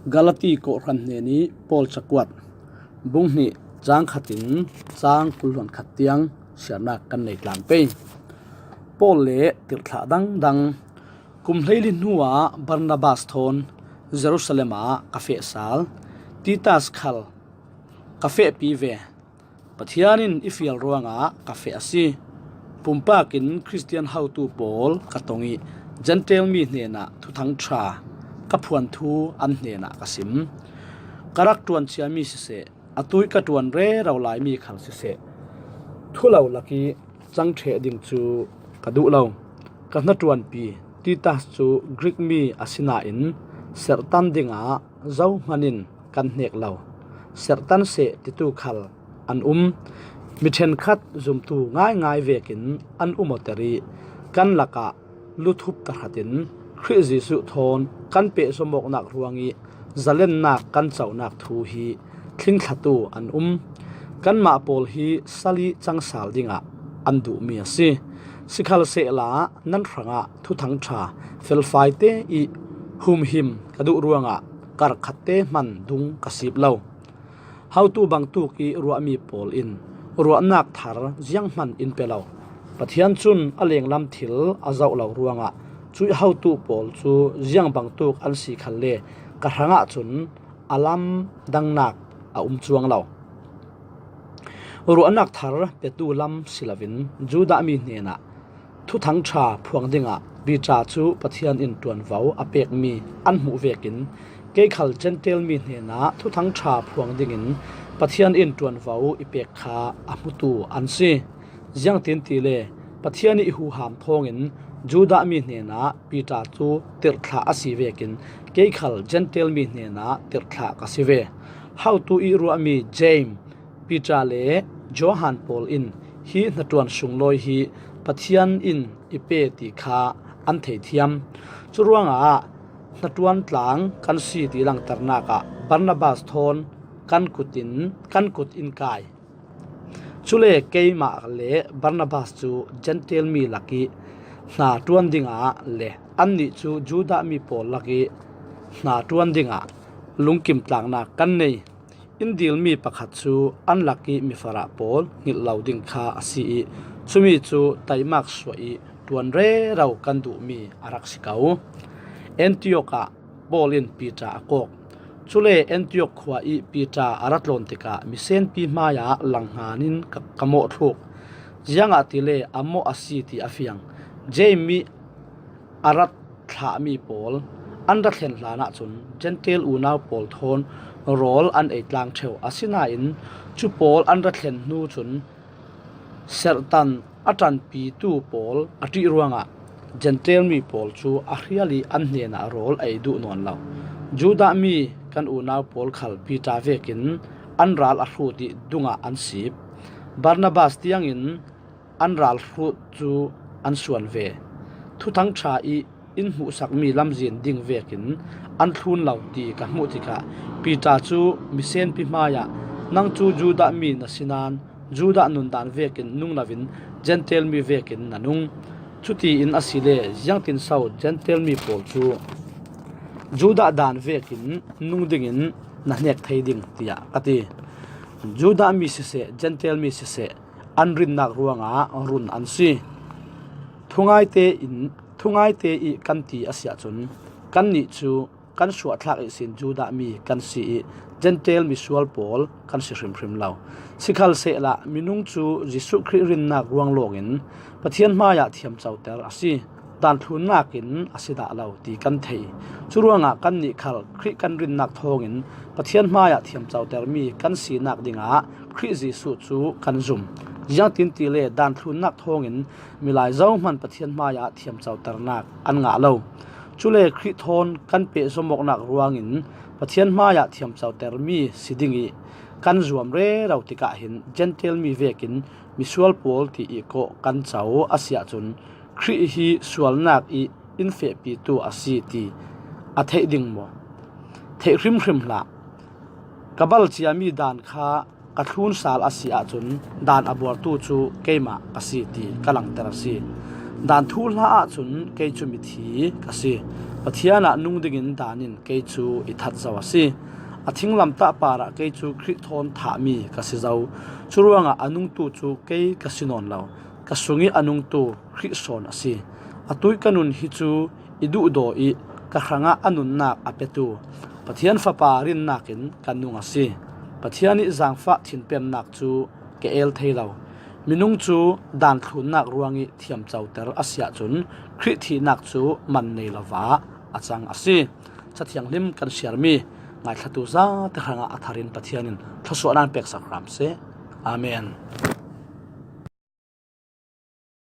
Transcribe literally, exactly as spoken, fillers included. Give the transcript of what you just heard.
Galati kawhhran hnenih Paul cakuat, bung hnih, cang khatin cang kul hluan khat tiang siarnak kan nei tlang pei. Paul le tirhthlah dangdang. Kum hleili hnuah Barnabas thawn Jerusalem ah ka feh sal, Titas khal ka fehpi ve. Pathian in i fial ruangah ka feh a si. Pumpak in Khristian hotu pawl ka tong ih Gentile mi hnenah Thuthang Ṭha ka phuan thu an hnenah ka sim. Ka rak ṭuan ciami siseh, atu ih ka ṭuan rero laimi khal siseh, thu lo lakih cang ṭheh ding cu ka duh lo. Ka hnaṭuanpi Titas cu Greek mi a si nain serhtan dingah zohman in kan hnek lo. Serhtan seh titu khal an um. Mi ṭhenkhat zumtu ngaingai vekin an um awter ih kan lakah luthup tahratin Khrih Jesuh thawn kan pehzom awknak ruangih zalennak kan conak thu hi thlingthlatu an um. Kanmah pawl hi sal ih cang sal dingah an duhmi a si. Sikhalsehla nan hrangah Thuthang Ṭha felfaite ih humhim ka duh ruangah karhkhatte hman dung ka sip lo. Hotu bangtuk ih ruahmi pawl in ruahnak thar zianghman in pe lo. Pathian cun a lenglam thil a zoh lo ruangah cuih hotu pawl cu ziang bangtuk an si khalle ka hrangah cun a lamdangnak a um cuang lo. Ruahnak thar petu lam si loin Judah mi hnenah Thuthang Ṭha phuang dingah Piter cu Pathian in ṭuanvo a pekmi an hmuh vekin kei khal Gentile mi hnenah Thuthang Ṭha phuang dingin Pathian in ṭuanvo i pek kha a hmutu an si. Ziangtin tile Pathian ih huham thawngin Judah mi hnenah Piter cu tirhthlah a si vekin kei khal Gentile mi hnenah tirhthlah ka si ve. Hotu ih ruahmi James, Piter le Johan pawl in hi hnaṭuan sunglawi hi Pathian in i pe ti kha an thei thiam. Curuangah hnaṭuan tlang kan si ti langternak ah Barnabas thawn kan kut in, kan kut in kai. Cule keimah le Barnabas cu Gentile mi lakih hnaṭuan dingah le annih cu Judah mi pawl lakih hnaṭuan dingah lungkim tlangnak kan nei. In dilmi pakhat cu an lakih mifarah pawl hngilh lo ding kha a si ih cumi cu taimak suah ih ṭuan rero kan duhmi a rak si ko. Antiok ah Paul in Piter a kawk. Cule Antiok khua ih Piter a ra tlawn tikah misenpi hmaiah langhngan in ka, ka mawhthluk. Ziangahtile a mawh a si ti a fiang. James ih a ra thlahmi pawl an ra thlen hlan ahcun Gentile unau pawl thawn rawl an ei tlang ṭheu. Asinain cu pawl an ra thlen hnu cun serhtan a ṭanpitu pawl a ṭih ruangah Gentile mi pawl cu a hrial ih an hnenah rawl a ei duh nawn lo. Judah mi kan unau pawl khal Piter vekin an ral a hrut ih dungah an sip. Barnabas tiangin an ral hrut cu an suan ve. Thuthang Ṭha ih in hmuhsakmi lamzin ding vekin an thlun lo ti ka hmuh tikah Piter cu misenpi hmaiah, "Nang cu Judah mi na si nain Judah nundan vekin nung loin Gentile mi vekin na nung. Cutiin asile ziangtinso Gentile mi pawl cu Judah dan vekin nung dingin na hnek thei ding?" tiah ka ti. Judah mi siseh, Gentile mi siseh, an rinnak ruangah run an si. Thungaite in, thungaite ih kan ti a si ahcun kannih cu kan suahthlak ihsin Judah mi kan si ih Gentile misual pawl kan si hrimhrim lo. Sikhalsehla minung cu Jesuh Khrih rinnak ruang lawngin Pathian hmaiah thiamcoter a si. Danthlunnak in a si dah lo ti kan thei. Curuangah kannih khal Khrih kan rinnak thawngin Pathian hmaiah thiamcotermi kan sinak dingah Khrih Jesuh cu kan zum. Ziangtin tile danthlunnak thawngin milai zohman Pathian hmaiah thiamcoternak an ngah lo. Cule Khrih thawn kan pehzom awknak ruangin Pathian hmaiah thiamcotermi si ding ih kan zuam rero tikah hin Gentile mi vekin misual pawl ti ih kawh kan co a si ahcun Khrih hi sualnak ih in fehpitu a si ti a theih ding maw? Theih hrimhrim hlah. Ka bal ciami dan kha ka thlun sal a si ahcun dan a buartu cu keimah ka si ti ka langter a si. Dan thuhla ahcun kei cu mithi ka si. Pathian ah nung dingin dan in kei cu i that zo a si. A thinglamtah parah kei cu Khrih thawn thahmi ka si zo. Curuangah a nungtu cu kei ka si nawn lo. Ka sung i a nungtu Khrih sawn a si. Atu i ka nun hi cu i duhdaw i ka hrangah a nunnak a petu Pathian Fapa rinnak in ka nung a si. Pathian i zaangfah thinpemnak cu ka el thei lo. Minung cu daan thlunnak ruang i thiamcoter a si ahcun Khrih thihnak cu man nei lo va a cang a si. Cathianghlim kan siarmi ngaithlatu zate hrangah a thar in Pathian in thluasuahnak peksak hram seh. Amen.